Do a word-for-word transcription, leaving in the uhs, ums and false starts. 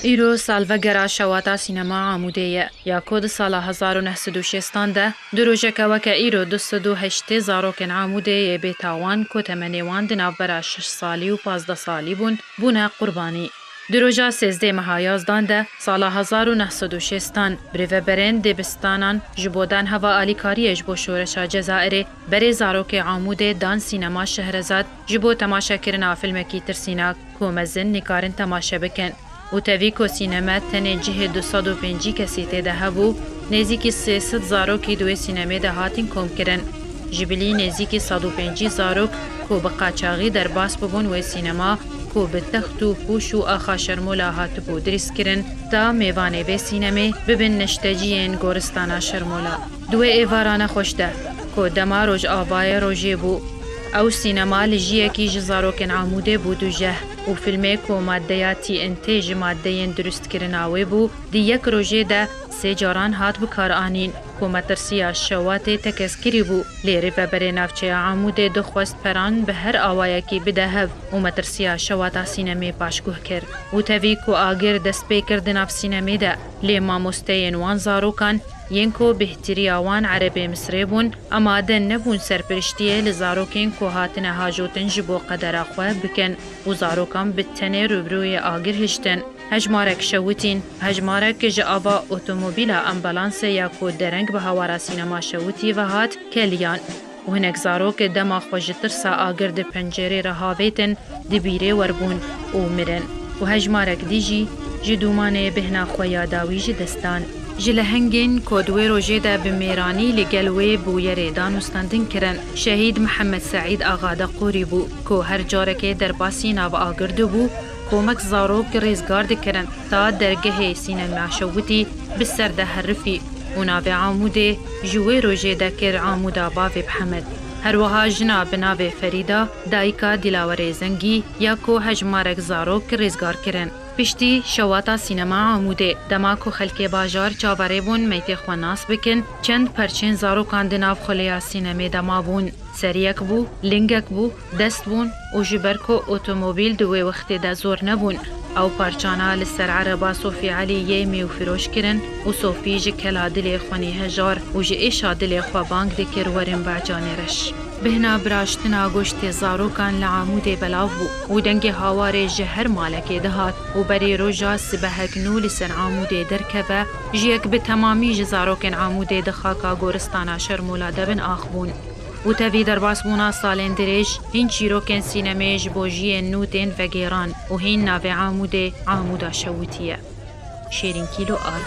Îro salvegera şewata sînema Amûdê ye, ya ku di sala hezar û neh sed û şêstan de di rojeke weke îro du sed û heştê zarokên Amûdê yê bêtawan ku temenê wan di navbera şeş salî û pazdeh salî bûn, bûne qurbanî. Di roja sêzdeh meha yazdan de sala hezar û neh sed û şêstan, birêveberên dêbistanan ji bo dan heva alîkariyê ji bo şoreşa Cezayirê berê zarokê Amûdê dan sînema Şehrezad ji bo temaşekirina filmekî tirsînak ku mezin nikarin temaşe bikin. Û tevî ku sîneme tenê cihê du sed û pêncî kesî tê de hebû, nêzîkî sê sed zarokî di wê sînemê de hatin komkirin. Ji bilî nêzîkî sed û pêncî zarok ku bi qaçaxî derbas bibûn wê sînema ku bi text û pûş û axa Şermola hatibû dirîskirin, ta mêvanê vê sînemê bibin neşteciyên goristana Şermola. Di wê êvara nexweş de ku dema rojavayê rojê bû, ew sînema li jiyekî ji zarokên Amûdê bû dûjeh û filmê ku maddeya T N T ji maddeyên dirustkirina wê bû, di yek rojê de sê caran hat bikaranîn ku metirsiya şewatê tekez kirî bû. Lê rêveberê navçeya Amûdê dixwest peran bi her awayekî bide hev û metirsiya şewata sînemê paşguh kir. Û tevî ku agir dest pê kir di nav sînemê de, lê mamosteyên wan zarokan yên ku bêhtiriya wan erebê Misrê bûn, amade nebûn serpiriştiyê li zarokên ku hatine hajotin ji bo qedera xwe bikin û zarokan bi tenê rûbirûyê agir hiştin. Hejmarek şewitîn, hejmarek ji ava otomobîla ambulansê ya ku dereng bi hawara sînema şewitî ve hat, keliyan. Û hinek zarok dema xwe ji tirsa agir di pencerê re havêtin, di bîrê werbûn û mirin. Û hejmarek dî jî ji dûmanê bêhna xwe ya dawî ji dest dan. Ji lehengên ku di wê rojê de bi mêranî li gel wê bûyerê dan û standin kirin, şehîd Mihemed Seîd Axa Deqûrî bû, ku her carekê derbasî nav agir dibû, komek zarok rêzgar dikirin, ta dergehê sînema şewitî bi ser de herifî û navê Amûdê ji wê rojê de kir Amûda Bavê Mihemed. Her wiha jina bi navê Ferîda, dayika Dîlawerê Zengî, ya ku hejmarek zarok rêzgar kirin. Piştî şewata sînema Amûdê, dema ku xelkê bajar çaverê bûn meytê xwe nas bikin, çend perçên zarokan di nav xuleya sînemê de mabûn. Seriyek bû, lingek bû, dest bûn û ji ber ku otomobîl di wê wextê de zor nebûn, ew parçana li ser ereba Sofî Elî yê mî û firoş kirin û Sofî ji kela dilê xwe nê hejar û ji êşa dilê xwe bang dikir, werin ba canê reş. Bihna biraştina goştê zarokan li Amûdê belav bû û dengê hawarê ji her malekê dihat û berî roja sibehek nû li ser Amûdê derkeve, jiyek bi temamî ji zarokên Amûdê di xaka goristana Şermola de bin ax bûn. Û tevî derbasbûna salên dirêj, hîn çîrokên sînemê ji bo jiyên nû tên vegêran û hîn navê Amûdê Amûda şewitiye. Şêrîn Kîlo Ar.